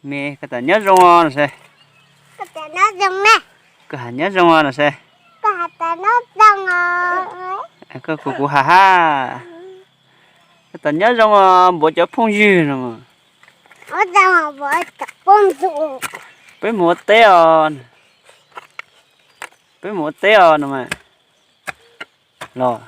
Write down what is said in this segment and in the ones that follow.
Me, koj tas nyob zoo os no se. Koj has nyob zoo os no se. Koj kuv kuv has hab. Koj tas nyob zoo os npuav cov phooj ywg no. Peb mus ua teb os. Peb mus ua teb os no mas. Los.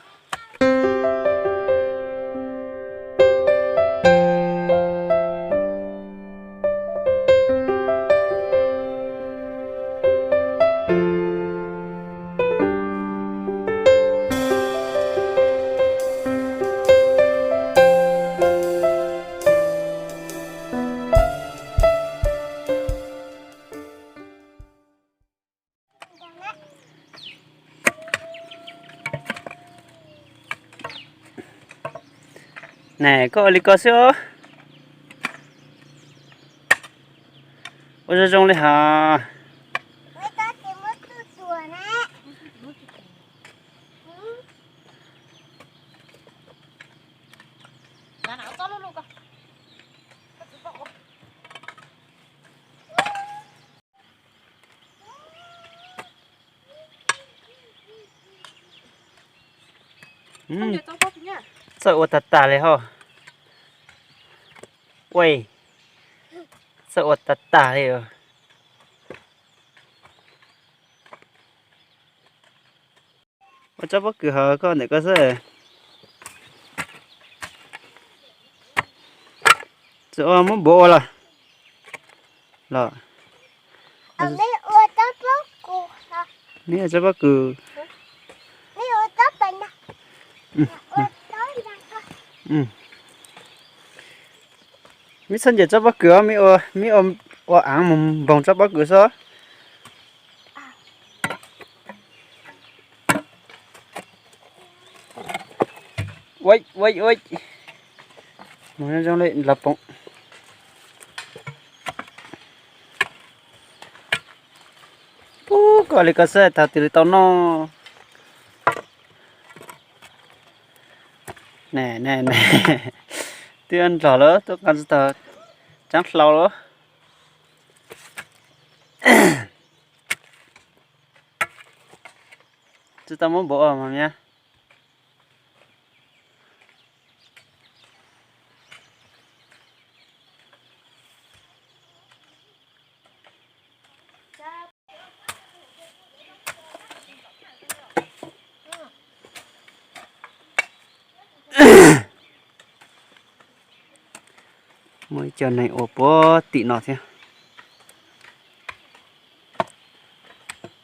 Ne, koj ua li ko xwb os. Ua zoo zoo li hos. Txawj ua tag tag li hos. Ua, txawj ua tag tag li os. Ua tsob pob kws hauv koj ntawm koj xwb. Tsis ua muab npuav ua los. Los. Mib ua tsob pob kws. Mib txhob ncaim tsob pob kws os, mib ua aav mus npoog tsob pob kws xwb. Ua, ua, ua. Mus zoo li los poom. Pub koj li koj xwb tag twg li tau noj. Ne, ne, ne. Twb nrog lawm, tuaj qab tsis tau tsaab hlau lawm. Tsis tau muab npuav ua mas nyab. Muaj ib co neeg ua puag tim no thiab.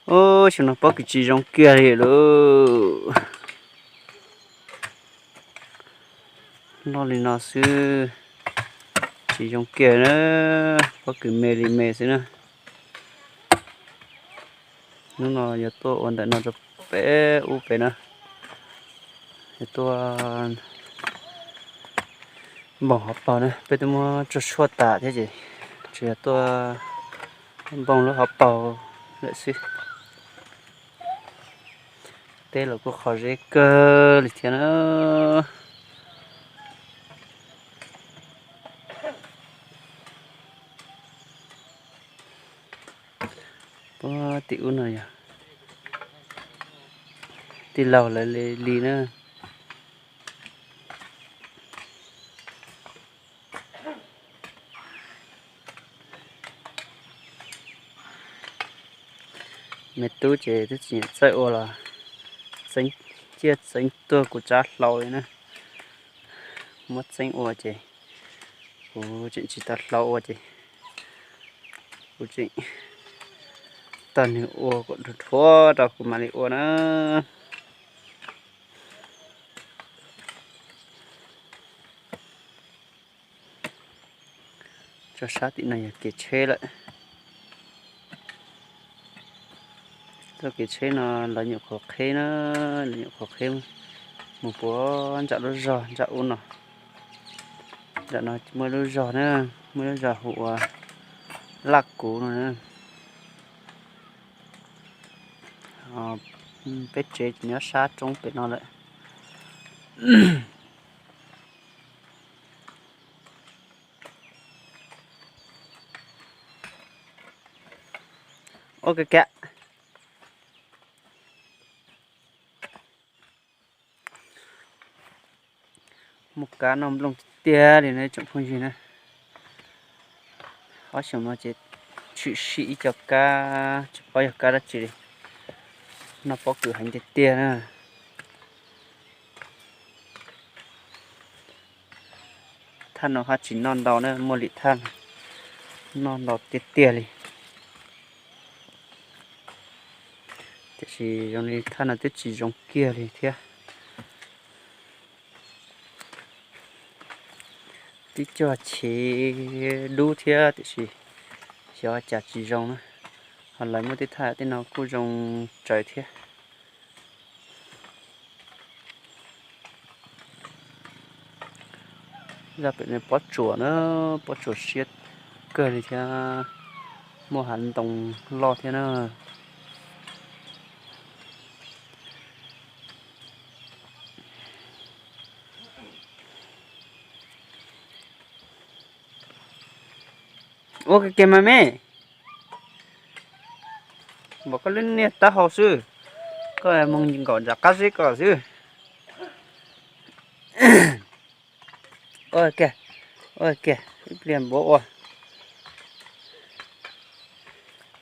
Ub, xyoo no pob kws tsis zoo kiag li lauj. Noj li no xwb tsis zoo kiag na, pob kws me li me xwb na. Hnub no yuav tuaj ua ntawm no rau peb ub pem na. Yuav tuaj npoog hauv paug na, peb twb muab tsuag tshuaj tas thiab ces tsuas yog tuaj npoog lub hauv paug lawm xwb. Teb los kuj qhov zeb kawg li thiab na. Puag tim ub no yog tij laug lawv li na. Me tub ces twb tsis nyiam txawj ua los txeeb, ciaj txeeb tuag kuv tsab hlau li na. Muab txeeb ua ces kuv tseem tsis tau hlau ua ces kuv tseem tau nws ua kom dhuav dhuav rau kuv mam li ua na. Tso sab tim no yog kev tsheb lawm. Txoj kev tsheb no lawv nyuam qhuav qheb na, lawv nyuam qhuav qheb mus puag nram lub zos nram ub no. Nram no muaj lub zos na, muaj lub zos hu ua Laj Kuv no na. Peb tsev nyob sab roob pem no lawm. Ua ka ka. Muaj kab noj nplooj tiag tiag li no tsoom phooj ywg na. Ob xyoos no ces tshwm sim ib co kab tsis paub yog kab dab tsi li. Noj pob kws heev tiag tiag na. Thaj no haj tsis noj ntau na, muaj li thaj noj ntau tiag tiag li. Tiam sis zoo li thaj no twb tsis zoo kiag li thiab. Twb cog chev dub thiab tiam sis xyov cas tsis zoo na. Ho lawv muaj tej thaj tej no kuj zoo tsawv thiab. Zaj pem no pob tsuas na, pob tsuas siab kawg li thiab, muaj hav ntoo loj thiab na. Ua ke ke mas me, npaum koj lub niag taub hau xwb, koj mus nkaum nram qab zeb ko xwb. Ua ke, ua ke, ib pliag npuav ua.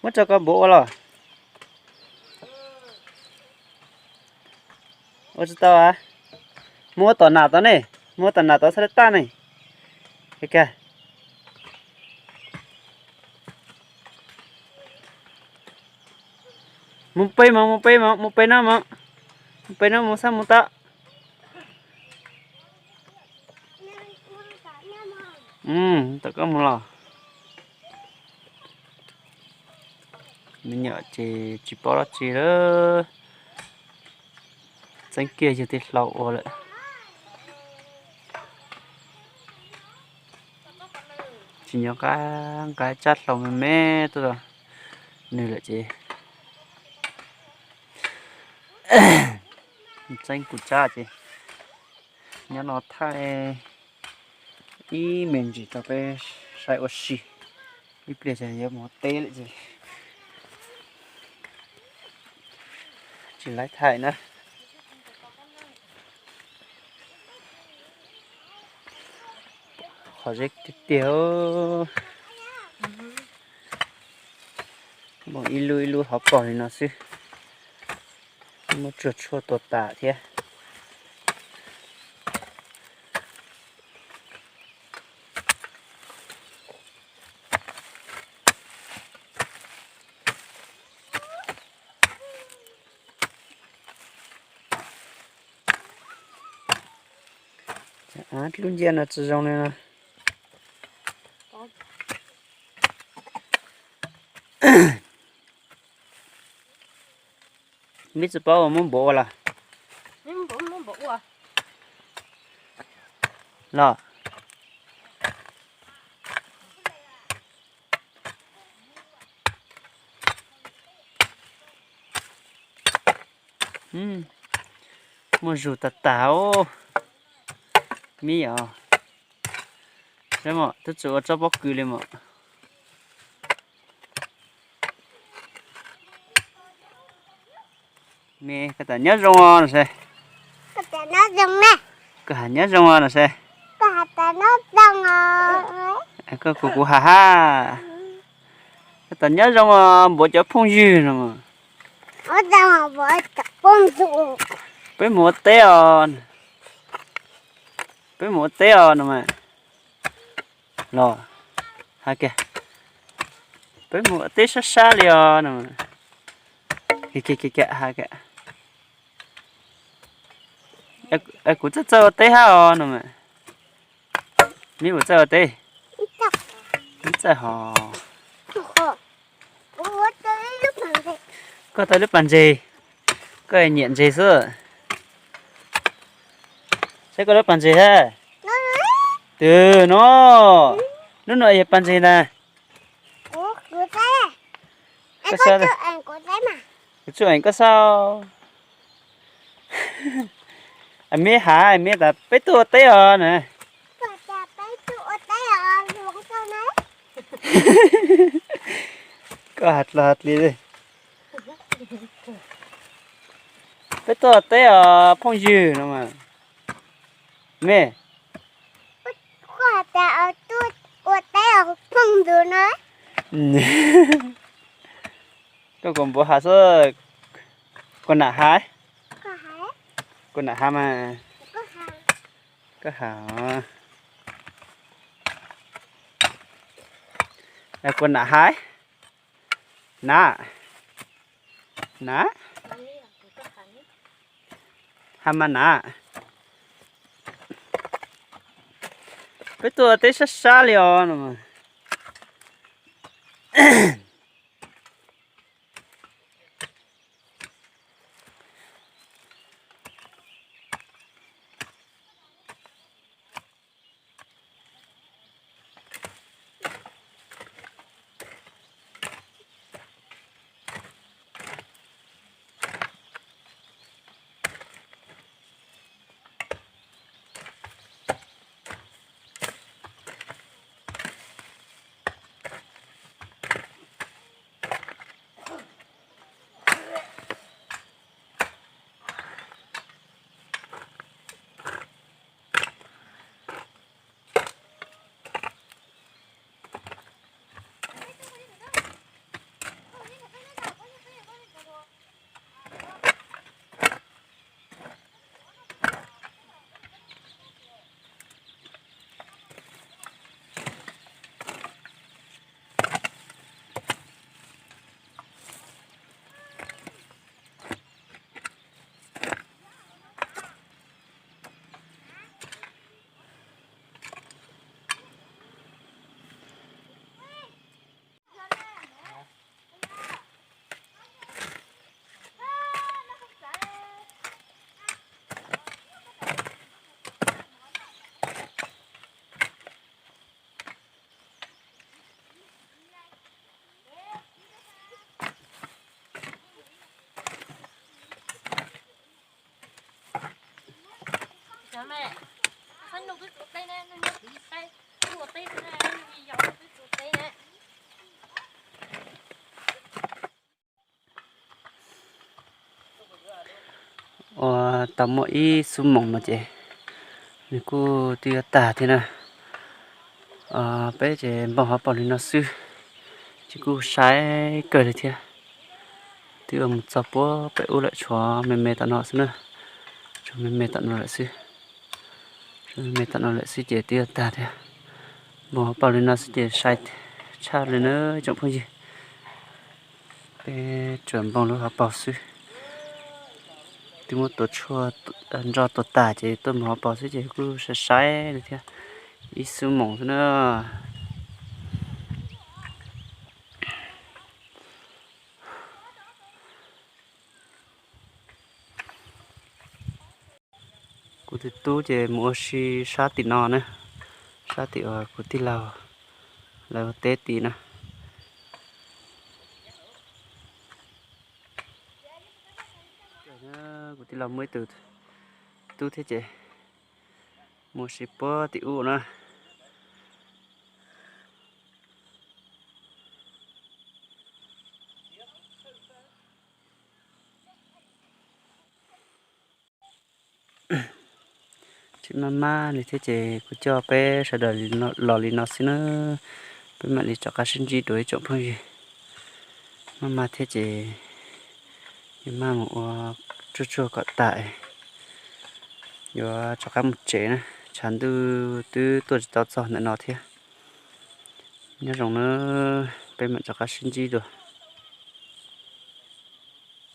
Muab tso koj npuav ua los. Ua tsis tau a. Muab tom nam tod ne, muab tom nam tod txhaj li taj ne. Mus pem mog, mus pem mog, mus pem no mog. Mus pem no mus xab mus tau. Tom koj mus los. Me nyuam ces tsis paub dab tsi lawm. Txeeb kiag yawg tij laug ua lawm. Tsis nyob qab nqa tsab hlau me me tuaj rau nws lawm ces txeeb kuv tsab ces nyob no thaij ib me ntsis rau peb saib ua si. Ib pliag ces yuav mus teb lawm ces tsis laib thaij na. Qhov zeb tiag tiag, muaj ib lub ib lub hauv paus li no xwb. Muab tsuag tshuaj tua tas thiab. Lub nciab no tsis zoo li no. Mib tsis paub uas muab npuav ua los? Los. Muaj zug tag tag os. Mib os. Saib mog, twb tsis ua tsob pob kws li mog. Me koj tas nyob zoo os no se. Koj has nyob zoo os no se. Koj kuv kuv has hab. Koj tas nyob zoo os npuav cov phooj ywg no. Peb mus ua teb os. Peb mus ua teb os no mas. Los, has kiag, peb mus ua teb sab sab li os no. Has kiag, kuv txawj txawj ua teb hab os no. Mib puas txawj ua teb? Mib txawj hos. Koj tau lub pas ntseg, koj nyiam ntseg xwb. Saib koj lub pas ntseg hab. Twg no, lub no yog pas ntseg ntag. Kuv tsuj eem koj xwb. Mib has, mib tas peb tuaj ua teb os na. Koj has dlhau has dli. Peb tuaj teb os phooj ywg no mas. Me, ua teb os phooj ywg no. Koj kuas npuav has xwb. Kuas nam has. Kuas nam has mas. Koj has. Kuas nam has. Na, na, has mas na. Peb tuaj teb sab sab li os no. Ua tau muaj ib xuab moos no ces nws kuj twb yuav tag thiab na. Peb ces npog hauv paus li no xwb, ces kuj sai kawg li thiab. Twb mus txog puag pem ub lawm, tshuav me me tom no xwb na, tshuav me me tom no lawm xwb. Tshuav me me tom no lawm xwb ces twb yuav tag thiab. Npog hauv paus li no xwb ces sai tshaj li na tsoom phooj ywg. Peb tsuas npog lub hauv paus xwb. Twb muab tua tshuaj ntso tua tas ces tuaj npog hauv paus xwb ces kuj sai sai li thiab. Ib xuab moos xwb na. Kuv tus tub ces mus ua si sab tim no na, sab tim uas kuv tij laug lawv ua teb tim na. Kuv tij laug muaj ib tug tub thiab ces mus ua si puag tim ub na. Tseem maj maj li thiab ces kuv coj peb sawv daws los li no xwb na. Peb mam li rov qab sib ntsib dua ib tsoom phooj ywg. Maj maj thiab ces yuav maj mus ua tsuag tsuag kom tas, yuav rov qab mus tsev na. Tshav ntuj twb tuaj tsis tau txog ntawm no thiab. Nyob zoo na, peb mam rov qab sib ntsib dua.